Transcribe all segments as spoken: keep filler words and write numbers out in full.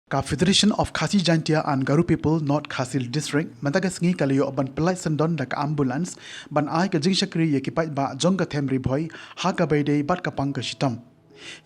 Ka Federation of Khasi Jaintia and Garo People North Khasi Hills District mynta ka sngi ka la ïoh ban pyllait syndon da ka ambulance ban ai ka jingshakri ïa ki paidbah jong ka them Ri Bhoi ha kaba ïadei bad ka pang ka shitom.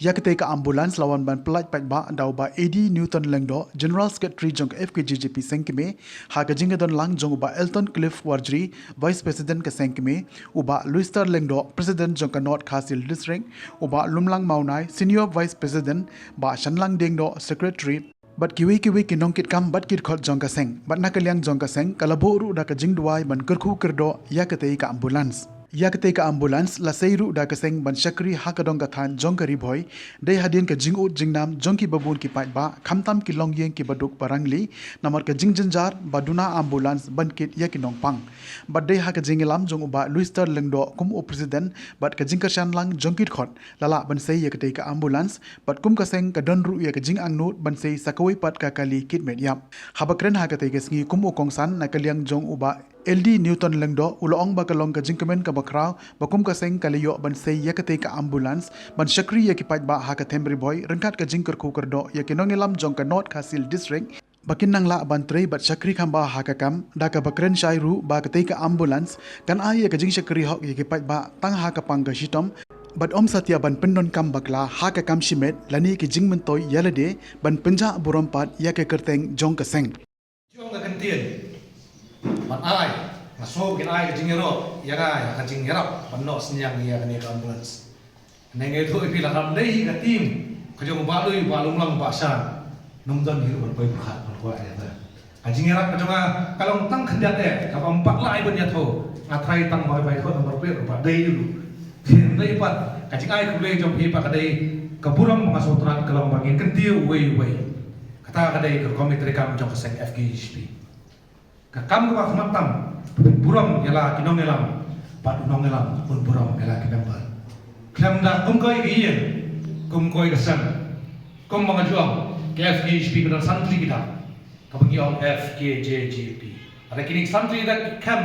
Ïa katei ka ambulance la wan ban pyllait paidbah da u Bah A D Newton Lyngdoh, General Secretary jong ka F K J G P Sengkmie, ha ka jingdon lang jong u Bah Elton Cliff Warjri, Vice President ka Sengkmie, u Bah Luister Lyngdoh, President jong ka North Khasi Hills District, u Bah Lumlang Mawnai, Senior Vice President, Bah Shanlang Diengdoh, Secretary, bad kiwei kiwei ki nongkitkam bad ki dkhot jong ka seng. Bad na ka liang jong ka seng ka la buh ruh da ka jingduwai ban kyrkhu kyrdoh ïa katei ka ambulance. Ïa katei ka ambulance la sei ruh da ka seng ban shakri ha ka dong ka thaiñ jong ka Ri Bhoi, dei hadien ka jingud jingnam jong kiba bun ki paidbah, khamtam ki longïing kiba duk ba rangli, namar ka jingjynjar ba duna ambulance ban kit ïa ki nongpang. Bad dei ha ka jingïalam jong u Bah Luister Lyngdoh kum u President bad ka jingkyrshan lang jong ki dkhot, la lah ban sei ïa katei ka ambulance, bad kum ka seng ka don ruh ïa ka jingangnud ban sei sa kawei pat ka kali kit met ïap. Haba kren ha katei ka sngi kum u kongsan na ka liang jong u Bah L D Newton Lyngdoh, u la ong ba ka long ka jingkmen kaba khraw ba kum ka seng ka la ïoh ban sei ïa katei ka ambulance ban shakri ïa ki paidbah ha ka them Ri Bhoi, ryngkat ka jingkyrkhu kyrdoh ïa ki nongïalam jong ka North Khasi Hills District ba kin nang lah ban trei bad shakri kham bha ha ka kam, da kaba kren shai ruh ba katei ka ambulance kan ai ïa ka jingshakri hok ïa ki paidbah tang ha ka pang ka shitom, bad ym satia ban pyndonkam bakla ha ka kam shimet lane ki jingmyntoi ïa lade, ban pynjah burom pat ïa ka kyrteng jong ka seng. Jong ka kyntien ban ai, nga sngew kin ai ka jingïaroh ïa nga ïa ka jingïarap ban noh synñiang ïa kane ka ambulance. Nangta ïa phi la kam dei ka team ka jong u Bah Lui, Bah Lumlang, Bah Shan, ym don hi ruh ban poi pyrkhat ban kwah ïa ta. Ka jingïarap ka jong nga ka long tang khyndiat eh, kaba ym pat lah ai ban ïathuh. Nga tharai tang ba bai thoh namar phi ruh ba dei ruh. Phin dei pat ka jingai khublei jong phi pat ka dei ka burom ba nga sngewtynnat ka long ba ngin kyntiew uwei uwei. Kata ka dei ka rukom treikam jong ka seng F K J G P. Ka kam kaba khmat tam, pynburom ïa la ki nongïalam, bad u nongïalam un burom ïa la ki member. Khlem da kum kawei ka ïing, kum kawei ka sem, kum ba nga ju ong, ka F K J G P ka don san tylli ki dak, kaba ngi ong F K J G P. Hynrei kine ki san tylli ki dak ki khlem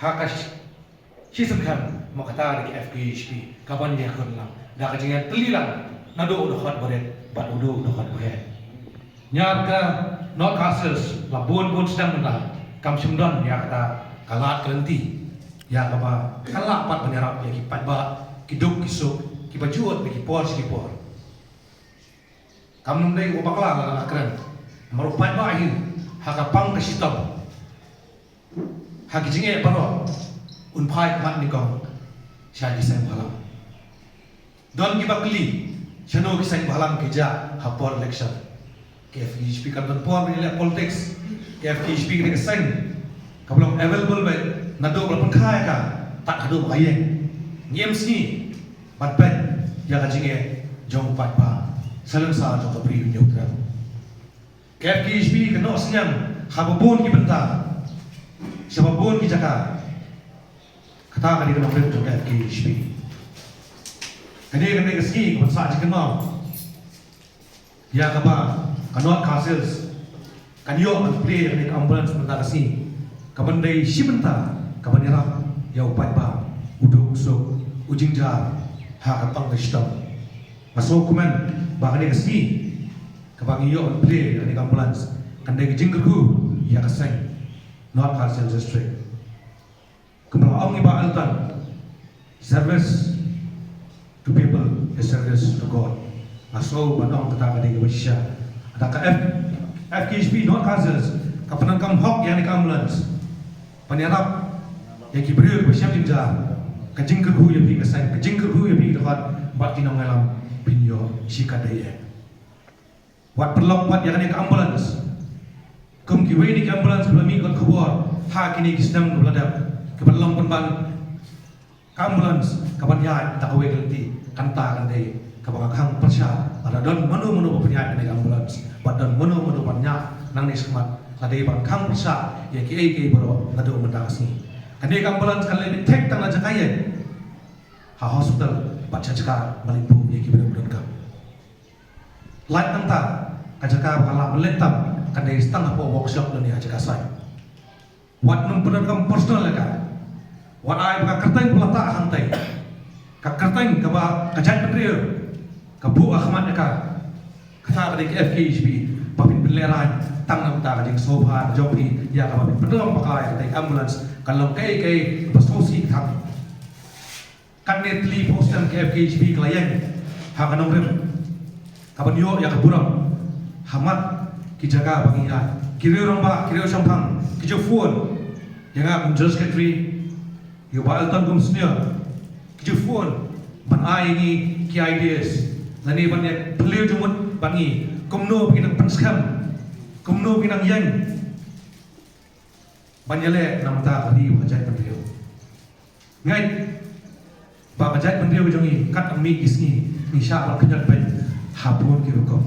ha ka shi-, shisien khlem, mo kata da ka F K J G P kaban ïakhun lang da ka jingïatylli lang naduh u dkhot barit bad u dkhot baheh. Ñiar ka North Khasi Hills la bun bun sdang mynta kam shym don ïa kata ka lad ka lynti ïa kaba kan lah pat ban ïarap ïa ki paidbah ki duk ki suk kiba jot na ki por sha ki por. Kam nym dei u bakla la la kren. Namar u paidbah hi ha ka pang ka shitom, ha ki jingeh baroh, un phai khmat nyngkong sha ki seng bhalang. Don kiba kylli shano ki seng bhalang ki jah ha por election. Ka F K J G P kam don por ban leh politics. Ka F K J G P ka dei ka seng kaba long available beit naduh ba la pynkha ïa ka tad haduh ba ka ïeng. Ngim sngi ban peit ïa ka jingeh jong u paidbah, salonsar jong ka Bri u Hynñiewtrep. Ka F K J G P ka noh synñiang ha ba bun ki bynta, sha ba bun ki jaka. Kata ka dei ka nongrim jong ka F K J G P. Kane ka dei ka sngi kaban sah jingkynmaw ïa kaba ka North Khasi Hills kan ïoh ban plie ïa kane ka ambulance mynta ka sngi, kaban dei shi bynta kaban ïarap ïa u paidbah, u duk u suk, u jingjia ha ka pang ka shitom. Nga sngewkmen ba kane ka sngi kaba ngi ïoh ban plie ïa kane ka ambulance kan dei ka jingkyrkhu ïa ka seng North Khasi Hills District. Kumba la ong i Bah Elton, service to people is service to God. Nga sngew ban ong kata ka dei kaba shisha. Kata ka F-, F K J P North Khasi Hills ka pyndonkam hok ïa kane ka ambulance ban ïarap ïa ki briew kiba shem jingjia. Ka jingkyrkhu ïa phi ka seng, ka jingkyrkhu ïa phi ka dkhot, bad ki nongïalam phin ïoh shi katdei eh. Wat pynlong pat ïa kane ka ambulance kum kiwei de ki ambulance kiba la mih kot khubor ha kine ki snem kiba la dep, kiba la long pynban ka ambulance kaban ïaid da kawei ka lynti. Kata kan dei kaba nga khang pyrshah, lada don mano mano ba pynïaid kane ka ambulance, bad don mano mano ban ñiah nangne shakhmat, la dei ban khang pyrshah ïa kiei kiei baroh naduh mynta ka sngi. Kane ka ambulance kan leit beit thik tang na jaka ïeng ha hospital bad sha jaka ban leit buh ïa ki briew ba donkam. Lait nangta, ka jaka ba ka lah ban leit tam kan dei tang hapoh workshop lane ha jaka site. Wat nym pyndonkam personal ïa ka. Wat ai ba ka kyrteng ba la tah hangtei, ka kyrteng kaba ka jaitbynriew ka buh ha khmat ïa ka, Kata ka dei ka F K H P ba phin pynlehrain tang na ka bynta ka jingsngewbha ka jong phi ïa kaba phin pynlong bakla ïa ka ambulance, kan long kaei kaei ba sngewsih ka thang. Katne tylli phew snem ka F K H P ka la ïeng ha ka nongrim kaban ïoh ïa ka burom ha mat ki jaka ba ngi ïaid, ki riew rangbah, ki riew shemphang, ki ju phone ïa nga kum General Secretary, ïa u Bah Elton kum senior, ki ju phone ban ai ngi ki ideas lane ban ïa phylliew jingmut bad ngi kumno ba ngi nang pynskhem, kumno ba ngi nang ïeng ban ïaleh na ka bynta ka ri bad ka jaitbynriew. Ngeit ba ka jaitbynriew jong ngi kat nang mih ki sngi ngi shah ban kynjat beiñ ha bun ki rukom.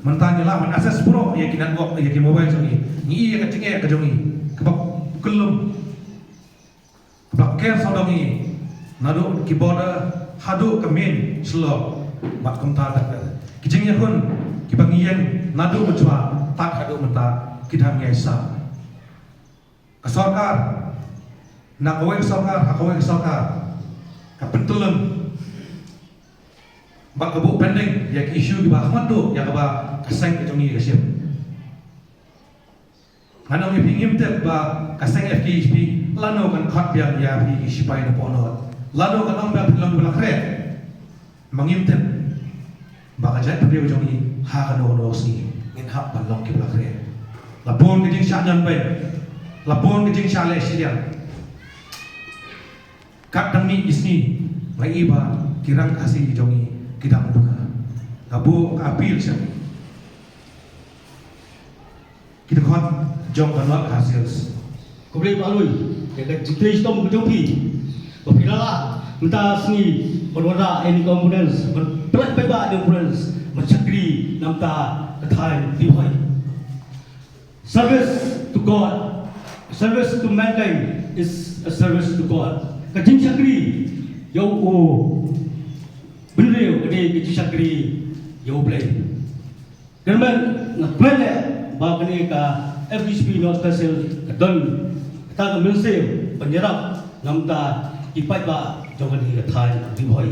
Mynta ngi lah ban access baroh ïa ki network, ïa ki mobile jong ngi. Ngi i ïa ka jingeh ka jong ngi kaba kyllum, kaba ker sawdong ngi, naduh ki border haduh ka main Shillong bad kumta ter ter. Ki jingïakhun kiba ngi ïeng naduh mynshwa tad haduh mynta ki dang ïaishah. Ka sorkar, na kawei ka sorkar ha kawei ka sorkar, ka pyntyllun bad ka buh pending ïa ki issue kiba ha khmat duh ïa kaba ka seng ka jong ngi ka shim. Ngan ong ïa phi, ngim tip ba ka seng F K H P lano kan khot biang ïa phi ki shipai na Poknod, lano kan ong biang phi long kiba la khreh. Ma ngim tip ba ka jaitbynriew jong ngi ha kano kano ka sngi ngin hap ban long kiba la khreh. La bun ka jingshah ñion beiñ, la bun ka jingshah leh shiliang. Kat dang mih ki sngi nga i ba ki rang Khasi jong ngi ki dang duna. Nga buh ka appeal sha ki, ki dkhot jong ka North Khasi Hills. Khublei Bah Lui ïa ka jingtrei shitom ka jong phi ba phi la lah mynta sngi ban wanrah ïa kane ka ambulance, ban pynlait paidbah ïa ka ambulance ban shakri na ka bynta ka thaiñ Ri Bhoi. Service to God, service to mankind is a service to God. Ka jingshakri ïa u bynriew ka dei ka jingshakri ïa U Blei. Kyrmen nga kmen eh ba kane ka F K H P North Khasi Hills ka don kata ka mynsiem ban ïarap na ka bynta ki paidbah jong kane ka thaiñ Ri Bhoi.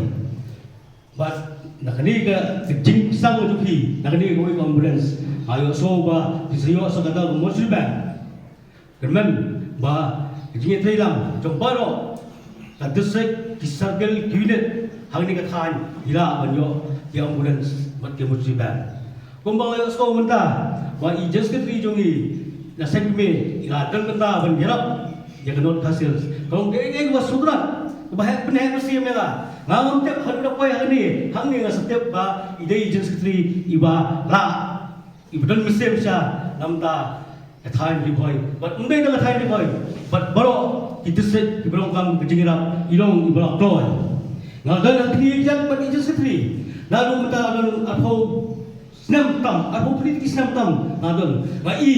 Bad na kane ka, ka jingsang ka jong phi na kane kawei ka ambulance, nga ïohsngew ba phi sa ïoh sa kata ka mortuary van. Kyrmen ba ka jingïatreilang jong baroh ka district, ki circle, ki unit ha kane ka thaiñ ngi lah ban ïoh ki ambulance bad ki mortuary van. Kumba nga ïohsngew mynta ba i General Secretary jong ngi na seng kmie i la don mynta ban ïarap ïa ka North Khasi Hills. Ka long kaei kaei kaba sngewtynnat, kaba heh, pynheh mynsiem ïa nga. Nga ngam tip haduh da poi hangne, hangne nga sa tip ba i dei i General Secretary iba lah, iba don mynsiem shisha na ka bynta ka thaiñ Ri Bhoi. Bad ym dei tang ka thaiñ Ri Bhoi, bad baroh ki district kiba donkam ka jingïarap, i long iba la kloi. Nga don ha kane ka jaka bad i General Secretary naduh mynta don arphew snem tam, arphew hynriew tylli ki snem tam nga don. Nga i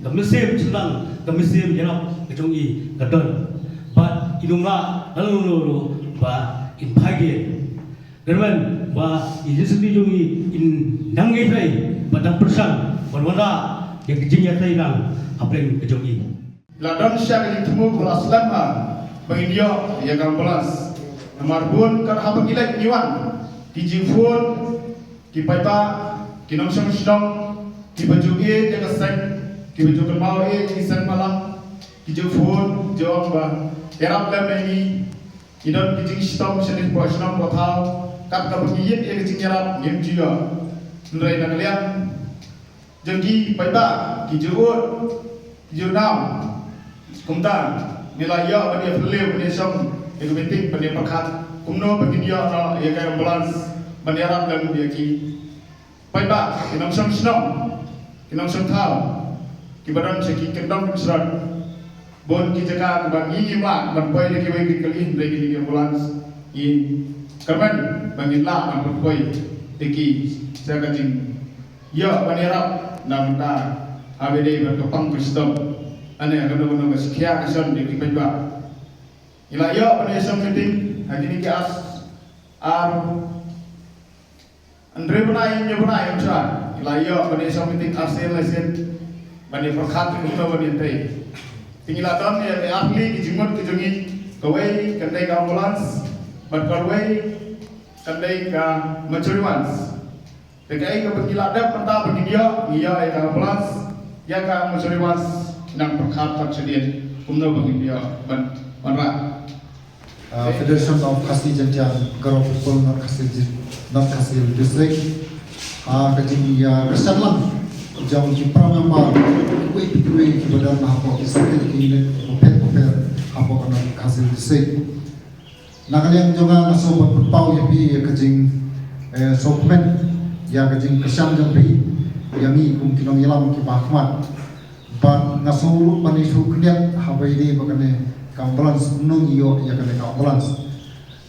ka mynsiem shynrang, ka mynsiem ïarap ka jong i ka don. Bad i nonglah lano lano ruh ba in phai biang. Kyrmen ba i General Secretary jong i in nang ïatrei bad nang pyrshang ban wanrah ïa ka jingïatreilang hapdeng ka jong i. La don shisha ka jingthmu kaba la slem ha ba ngin ïoh ïa ka ambulance. Namar bun kat haba ngi leit ngi wan, ki jingphone, ki paidbah, ki nongshong shnong kiba ju ïeit ïa ka seng, kiba ju kynmaw ïeit ïa ki seng bhalang, ki ju phone, ju ong ba ïarap lem ïa ngi. Ngi don ki jingshitom shane hapoh shnong hapoh thaw, kat kaba ngi ïeit ïa ka jingïarap ngim ju ïoh. Hynrei na ka liang jong ki paidbah, ki ju ud, ki ju nam. Kumta ngi la ïoh ban ïa phylliew, ban ïa shong ïa ka meeting, ban ïa pyrkhat kumno ba ngin ïoh noh ïa ka ambulance ban ïarap lem ïa ki paidbah, ki nongshong shnong, ki nongshong thaw, kiba don sha ki kyndong ki shrong. Bun ki jaka kaba ngi ngim lah ban poi da kiwei ki kali, hynrei kine ki ambulance ngi kyrmen ba ngin lah ban poi da ki sha ka jingïoh ban ïarap na ka bynta haba ïadei bad ka pang ka sdom lane kano kano ka shikha ka shon da ki paidbah. Ngi la ïoh ban ïa shong meeting ha kine ki ar, ar, hynriew bnai, hynñiew bnai, un sa ngi la ïoh ban ïa shong meeting arsien laisien ban ïa pyrkhat kumno ban ïa trei. Te ngi la don ïa ki ar tylli ki jingmut ki jong ngi, kawei kan dei ka ambulance bad kawei kan dei ka mortuary vans. Te kaei kaba ngi la dep mynta ba ngin ïoh, ngi ïoh ïa ka ambulance, ïa ka mortuary waste, nang pyrkhat pat shadien kumno ba ngin ïoh ban, ban rah. Uh, Federation of Khasi Jaintia Garo People, North Khasi Di-, North Khasi District. Uh, ka jingïakyrshan lang jong ki para member kiwei pa kiwei kiba don hapoh ki circle, ki unit bapher bapher hapoh ka North Khasi District. Na ka liang jong nga, nga sngewbha ban pynpaw ïa phi ïa ka jing, eh, sngewkmen ïa ka jingkyrshan jong phi ïa ngi kum ki nongïalam kiba ha khmat. Bad nga sngew ruh ban ïathuh khyndiat haba ïadei bad kane ka ambulance, kumno ngi ïoh ïa kane ka ambulance.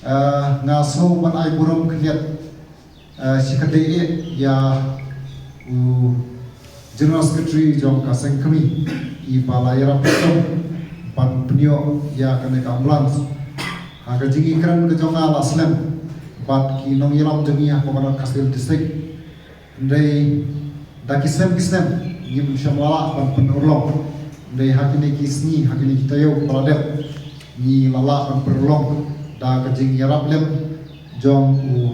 Eh, nga sngew ban ai burom khyndiat, eh, shi kynta eh ïa u General Secretary jong ka seng kmie, iba la ïarap shitom ban pynïoh ïa kane ka ambulance. Ha ka jingïakren ka jong nga la slem bad ki nongïalam jong ngi hapoh ka North Khasi Hills District. Hynrei da ki snem ki snem ngim shym la lah ban pynurlong. Hynrei ha kine ki sngi, ha kine ki taïew ba la dep, ngi la lah ban pynurlong da ka jingïarap lem jong u,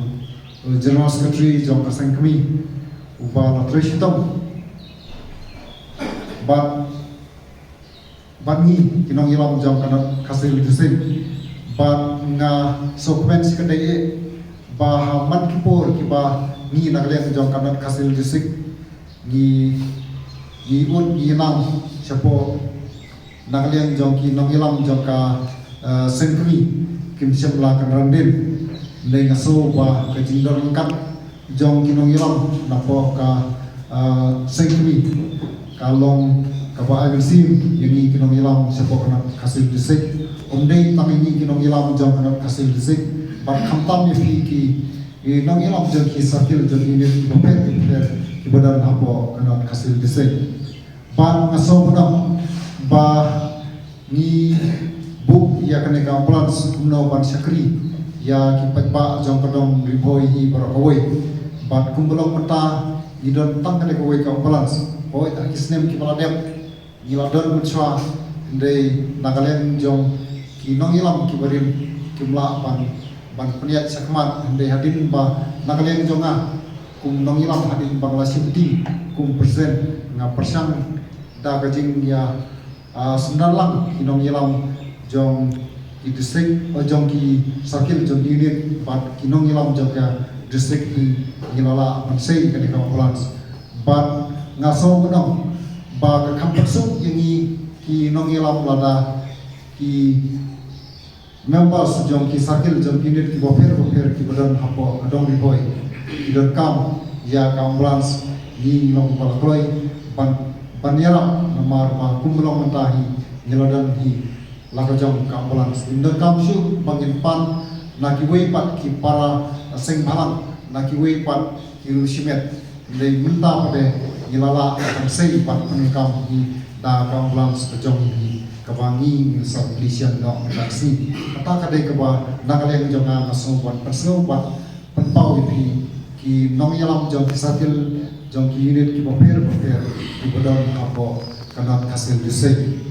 u General Secretary jong ka seng kmie, uba la trei shitom. Bad bad ngi ki nongïalam jong ka North Khasi Hills District. Bad nga sngewkmen shi kynta eh ba ha man ki por kiba ngi na ka liang jong ka North Khasi Hills District ngi, ngi ud ngi nang shapoh na ka liang jong ki nongïalam jong ka, eh, seng kmie kim shym la kynran dien. Hynrei nga sngew ba ka jingdon ryngkat jong ki nongïalam napoh ka, ah, seng kmie ka long kaba ai mynsiem ïa ngi ki nongïalam shapoh ka North Khasi Hills District. Ym dei tang ïa ngi ki nongïalam jong ka North Khasi Hills District, bad khamtam ïa phi ki, ki nongïalam jong ki circle, jong ki unit kiba pher kiba pher kiba don hapoh ka North Khasi Hills District. Bad nga sngew ba ngi buh ïa kane ka ambulance kumno ban shakri ïa ki paidbah jong ka dong Ri Bhoi hi baroh kawei. Bad kumba long mynta ngi don tang kane kawei ka ambulance. Hooid, ha ki snem kiba la dep ngi la don mynshuwa, hynrei na ka liang jong ki nongïalam kiba rim kim lah ban, ban pynïaid shakhmat. Hynrei hadien ba na ka liang jong nga kum nongïalam, hadien ba nga la shim kti kum president, nga pyrshang da ka jingïa, ah, sngewdon lang ki nongïalam jong ki district, oh, jong ki circle, jong ki unit, bad ki nongïalam jong ka district hi, ngi la lah ban sei kane ka ambulance. Bad nga sngew ba ka kham pynsuk ïa ngi ki nongïalam lada ki members jong ki circle, jong ki unit kiba pher ba pher kiba don hapoh ka dong Ri Bhoi ki donkam ïa ka ambulance, ngi long ba la kloi ban, ban ïarap, namar ba kumba long mynta hi ngi la don hi la ka jong ka ambulance. Ngim donkam shuh ba ngin pan na kiwei pat ki para seng bhalang, na kiwei pat ki riew shimet. Hynrei mynta pat ngi la lah ban sei bad pyndonkam hi da ka ambulance ka jong ngi hi, kaba ngi ngin sa plie sha noh mynta ka sngi. Kata ka dei kaba na ka liang jong nga nga sngew ban pynsngew bad pynpaw ïa phi ki nongïalam jong ki circle, jong ki unit kiba pher ba pher kiba don hapoh ka North Khasi Hills District.